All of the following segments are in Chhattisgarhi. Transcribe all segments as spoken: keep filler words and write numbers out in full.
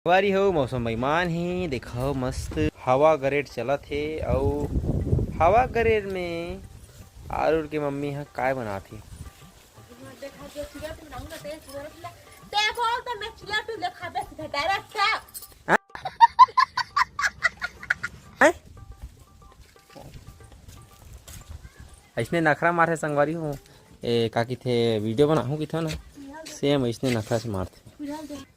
संगवारी हो, मौसम बेईमान हे, देखो मस्त हवा गरेर चलत हे, अउ हवा गरेर में आरुल के मम्मी ह काय बनात हे। देखा जो चिरत बनाऊंगा, तेल चिरत ले। ते बोल तो मैं चिरत ले खाबे सीधा डायरेक्ट क्या? हैं? अइसने नखरा मारथे संगवारी हो। ए, का कहिथे, वीडियो बनाहूं कहिथे ना, सेम अइसने नखरा से मारथे।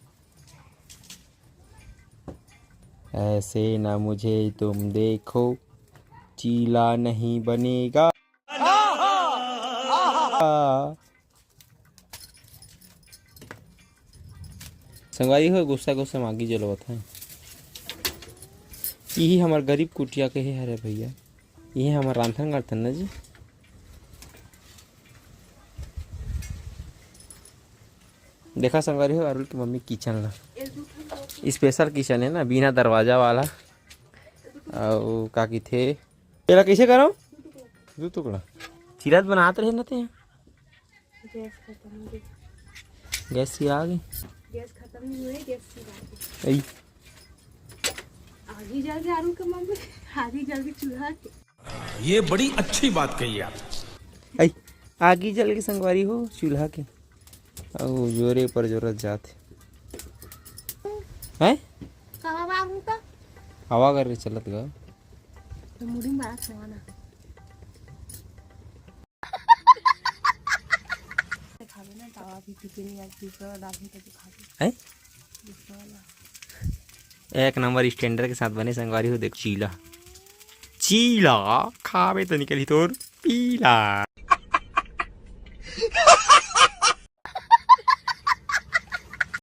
ऐसे ना मुझे तुम देखो, चीला नहीं बनेगा। संगवारी हो, गुस्सा गुस्सा मांगी जलवत है। इही हमर गरीब कुटिया के हे, हरे भैया, इही हमर रांधन करथन ना जी। देखा संगवारी हो, अरुल के मम्मी किचन ला, स्पेशल किचन है ना, बिना दरवाजा वाला। अउ का कहिथे, एला कइसे करव? दू टुकड़ा चिरत बनात रहे ना ते। गैस खत्म हो गई। गैस सिरा गे। गैस खत्म नहीं हुए, गैस सिरा गे। ऐ। आगी जल के आलू के मम्मी, आगी जल के चूल्हा के। ये बड़ी अच्छी बात कही आप। ऐ, आगी जल के संगवारी हो चूल्हा के। अउ जोरे पर जोरत जात हे। हैं? कहाँ बाबू तो? हवा कर चलत गा। तो मुड़ी में बात हुआ ना। खाबे ना, तवा भी पीके नहीं, आज दूसरा वाला डाल के खाबे। हैं? दूसरा वाला। एक नंबर स्टैंडर्ड के साथ बने संगवारी हो, देख चीला। चीला खाबे तो निकली तोर पीला।